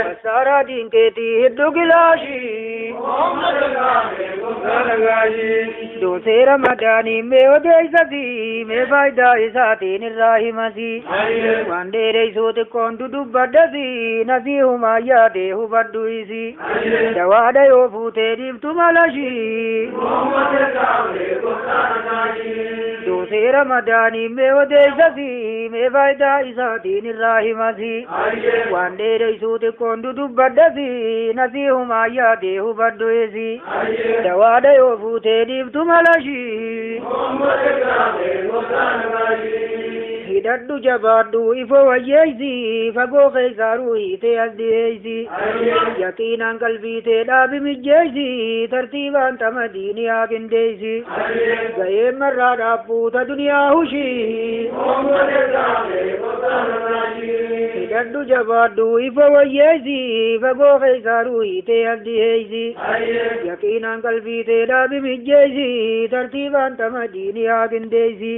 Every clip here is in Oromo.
Masaaraa diinkeetii hedduu gilaashii. Doosee ramadaanii mee odeessasi mee faayidaa isaatiin irraa himasi. Waan dheereysuu xiqqoon dudubbadhasi nasii humaa yaadee hubadhu isi. Dawaadha yoo fuutee dhiiftu malashii. Doosee ramadaanii mee odeessasi mee faayidaa isaatiin irraa himasi. Waan dheereysuu xiqqoon dudubbadhasi nasii humaa yaadee hubadhu isi. Dawaadha yoo fuutee dhiiftu malashii. Hidhadhu jabaadhu ifoo wayyeeysi fagoo keessaa ruuhitee as dhiyeeysi. Yaqiinaan qalbiitee dhaabi mijjeeysi tartiibaan xamadiini haa qindeeysi. Ga'een marraa dhaabbuuta duniyaa hushii. Hidhadhu jabaadhu ifoo wayyeeysi fagoo keessaa ruuhitee as dhiyeeysi. Yaqiinaan qalbiitee dhaabi mijjeeysi tartiibaan xamadiini haa qindeeysi.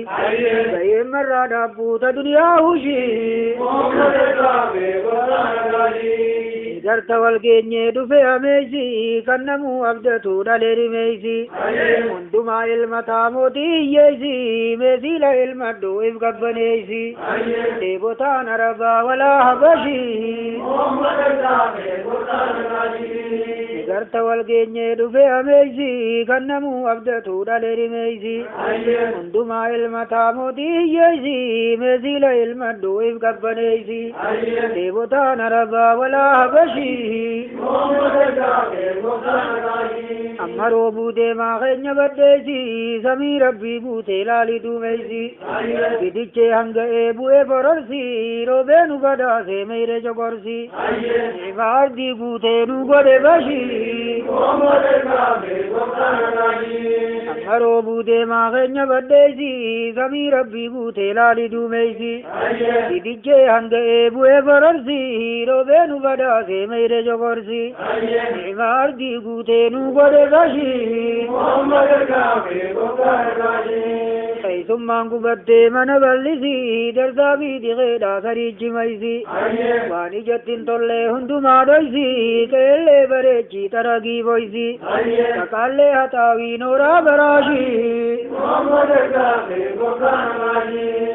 Ga'een marraa dhaabbuuta duniyaa hushii. Garta wal geenyee dhufe ameeysi kan namuu abdatu dhalee rimeeysi. Hundumaa ilma taamotii hiyyeeysi meesiila ilmadhu if qabbaneeysi. Dheebotaan arabaa walaa habashii. Garta wal geenyee dhufe ameeysi kan namuu abdatu dhalee rimeeysi. Hundumaa ilma taamotii hiyyeeysi meesiila ilmadhu if qabbaneeysi. Dheebotaan arabaa walaa habashii. Amma roobuu deemaa keenya baddeessi samii rabbii guutee laali duumeysi. Gidichee hanga'ee bu'ee fororsi roobee nu badhaasee meeyre coqorsi. Ifa ardii guutee nu godhe bashi. Amma roobuu deemaa keenya baddeessi samii rabbii guutee laali duumeysi. Gidichee hanga'ee bu'ee fororsi roobee nu badhaasee meeyre coqorsi. Ifa ardii guutee nu godhe bashi. Keessummaan gubattee mana bal'isi darsaa fi dhiqeedhaa sariichi maysi. Waan ijatti hin tolle hundumaa dhoysi qeellee bareechi xaragii boysi. Kaqaallee haxaawii nooraa baraashi.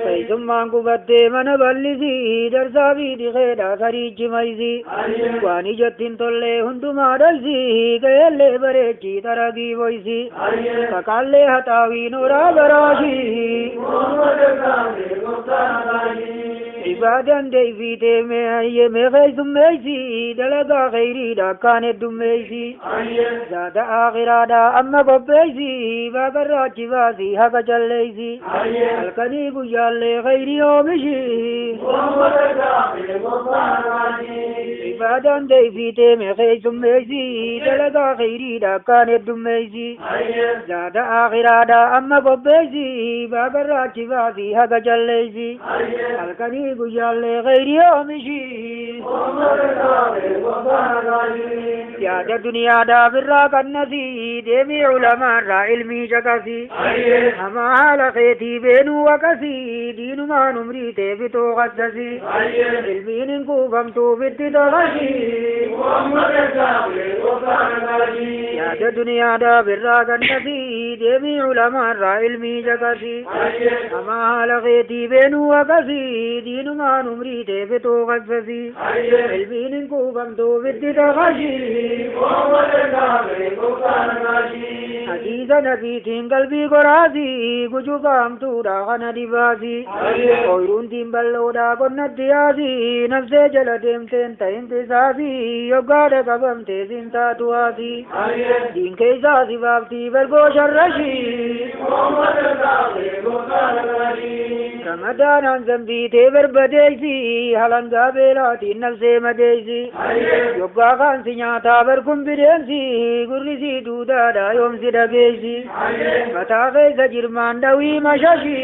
Keessummaan gubattee mana bal'isi darsaa fi dhiqeedhaa sariichi maysi. Waan ijatti hin tolle hundumaa dhoysi qeellee bareechi xaragii boysi. Kaqaallee haxaawii nooraa baraashi. Ibaadaan deebitee mee keessummeessi dalagaa kheyriidha akkaan heddummeessi. Zaada aakhiraadha amma qopheessi baagarraa achi baasi haqa calleessi. Halkanii guyyaallee kheyrii oomishi. Ibaadaan deebitee mee keessummeessi dalagaa kheyriidha akkaan heddummeessi. Zaada aakhiraadha amma qopheessi baagarraa achi baasi haqa calleessi. Halkanii guyyaallee kheyrii oomishi. Yaada duniyaadhaaf irraa qannasi deemii ulamaarraa ilmii caqasi. Hamaa haala keetii beenuu waqasi diinumaan umrii tee fixuu qassasi. Ilmiin hin kuufamtuu bitti taqasi. Yaada duniyaadhaaf irraa qannasi deemii ulamaarraa ilmii caqasi. Hamaa haala keetii beenuu waqasi diinumaan umrii tee fixuu qassasi. Ilmiin hin kuufamtuu bitti taqasi. Hadiisa nabiitiin qalbii qoraasi gujufaamtuudha kana dibaasi. Ooyiruun bal'oodha qonnatti yaasi nafsee jala deemteen ta'in qisaasi yoggaadha qabamtee siin taatu haasi. Diin keessaa si baaftii bargoo sharrashi. Ramadaanaan zambiitee barbadeessi halangaa beelaatiin nafsee madeessi. Yoggaa kaansi nyaataa barkun bineensi gurri si duudaadha yoomsi dhageessi. Mataa keessa jirmaan dhawii mashashi.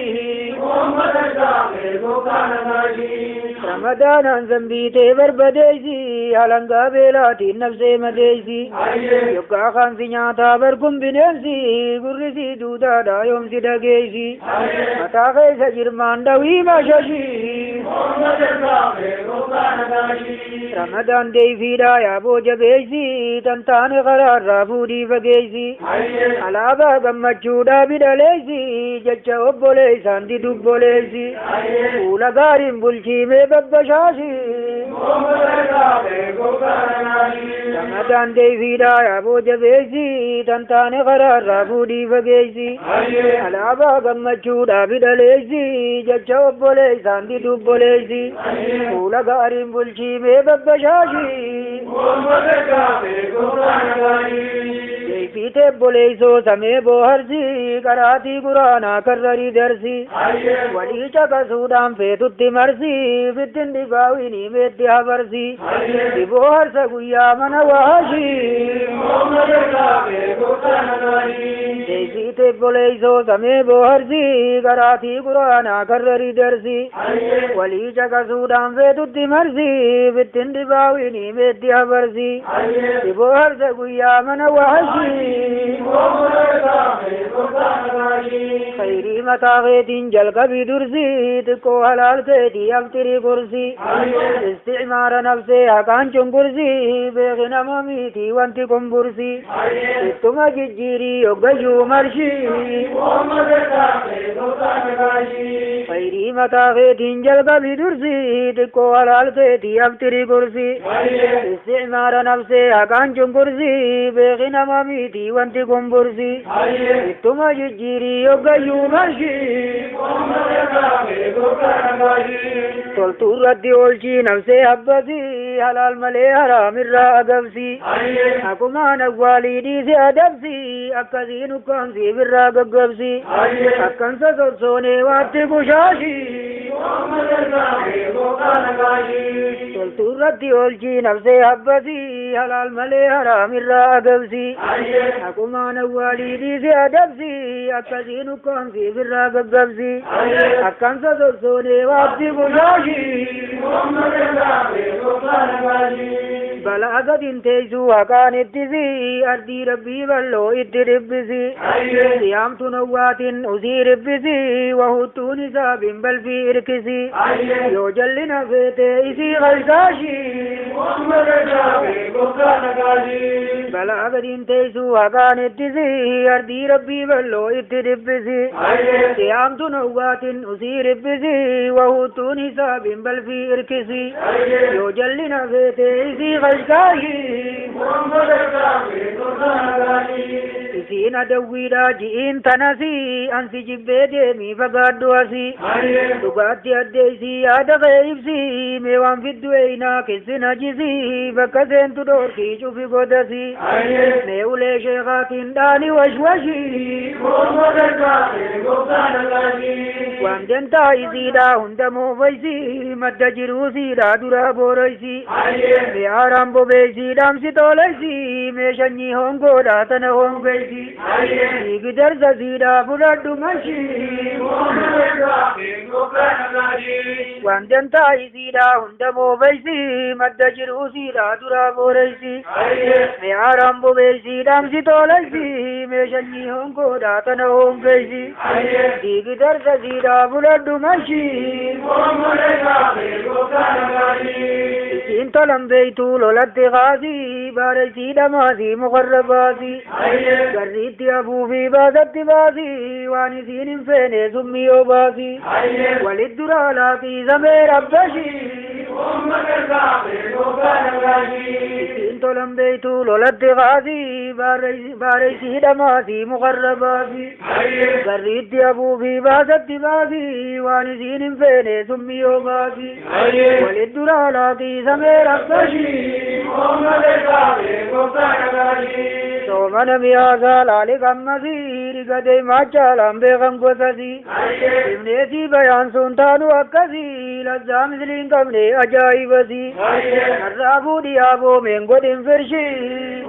Ramadaanaan zambiitee barbadeeysi halangaa beelaatiin nafsee madeeysi yoggaa kaansi nyaataa barkun bineensi gurrisii duudaadha yoomsi dhageeysi mataa keessa jirmaan dhawii mashashi Ramadaan deeyfiidha yaaboo jabeeysi tantaane karaarraa fuudhii fageeysi alaabaa gammachuudhaa bidhaleeysi jecha obboleeysaan didubboleeysi fuula gaariin bulchiimee babbashaashi Ramadaan deeyfiidha yaaboo jabeeysi tantaane karaarraa fuudhii fageeysi alaabaa gammachuudhaa bidhaleeysi jecha obboleeysaan didubboleeysi fuula gaariin bulchiimee babbashaashi Deeyfiite obboleeysoo samee booharsi qaraatii quraanaa karrarii darsi walii caqasuudhaan feetutti marsi fittin dhibaawinii meetti habarsi dibooharsa guyyaa mana waashi Deeyfiite obboleeysoo samee booharsi qaraatii quraanaa karrarii darsi walii caqasuudhaan feetutti marsi fittin dhibaawinii meetti habarsi dibooharsa guyyaa mana waashi Khayrii mataa keetiin jalqabii dursi xiqqoo halaal keetii aftirii kursi isticmaara nafsee haqaan cunqursi beeki nama miitii wanti qumbursi ittuma jijjiirii yoggayyuu marshi Khayrii mataa keetiin jalqabii dursi xiqqoo halaal keetii aftirii kursi isticmaara nafsee haqaan cunqursi beeki nama miitii wanti qumbursi ittuma jijjiirii yoggayyuu marshi Toltuu irratti oolchii nafsee habbasi halaal malee haraamirraa agabsi Akumaan awwaalii dhiisi adabsi akkasiin ukkaamsii birraa gaggabsi akkansa sossoonee waatti kushaashi Toltuu irratti oolchii nafsee habbasi halaal malee haraamirraa agabsi Akumaan awwaalii dhiisi adabsi akkasiin ukkaamsii birraa gaggabsi akkansa sossoonee waatti kushaashi Balaa gadin teessuu haqaan ittisi ardii rabbii bal'oo itti dhibbisi siyaamtuun owwaatiin usii ribbisi wahuttuun hisaabin balfii irkisi yoo jallina feete isii qalqaashi Balaa gadin teessuu haqaan ittisi ardii rabbii bal'oo itti dhibbisi siyaamtuun owwaatiin usii ribbisi wahuttuun hisaabin balfii irkisi yoo jallina feete isii qalqaashi Isiin adawwiidha ji'iin tanasi ansi jibbee deemii fagaadhu asi dhugaatti addeessi yaada kee ibsi mee waan fiddu eeyinaa keessi najisi bakka seentu dhoorkii cufi godasi mee ulee sheekaatiin dhaani washwashi Waan dantaa isiidha hunda moofaysi madda jiruusiidha dura booraysi mee haaraan bobeeysi dhaamsi toleysi mee shanyii hongoodha tana hongeysi Dhiigi darsasiidha fudhadhu mashi Waan dantaa isiidha hunda moofaysi madda jiruusiidha dura booraysi mee haaraan bobeeysi dhaamsi toleysi mee shanyii hongoodha tana hongeysi Dhiigi darsasiidha fudhadhu mashi Isiin tolan beeytuu lolatti kaasii baaraysii dhamaasii mukarrabaasii garriitti afuufii baasatti baasii waan isiin hin feene summii obaasii walit duraa laaqii samee rabbashii Isiin tolan beeytuu lolatti kaasii baaraysii dhamaasii mukarrabaasii garriitti afuufii baasatti baasii waan isiin hin feene summii obaasii walit duraa laaqii samee rabbashii Soomana miyaasaa laali gammasii rigatee maachaalaan beekan gosasii. Ibneesii bayaan sun taanu akkasii lazzaa misliin qabne ajaa'ibasii. Narraa fuudhii aboomeen godhin firshii.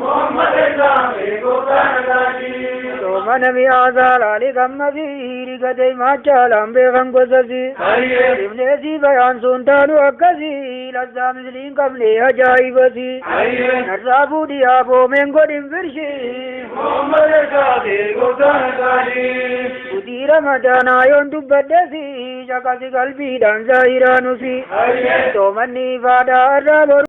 Soomana miyaasaa laali gammasii rigatee maachaalaan beekan gosasii. Ibneesii bayaan sun taanu akkasii lazzaa misliin qabne ajaa'ibasii. Narraa fuudhii aboomeen godhin firshii. Budii ramadaanaa yoon dubbadhesi caqasi qalbiidhaan zaahiraanusi. Soomanni ifaadhaa irraa boru.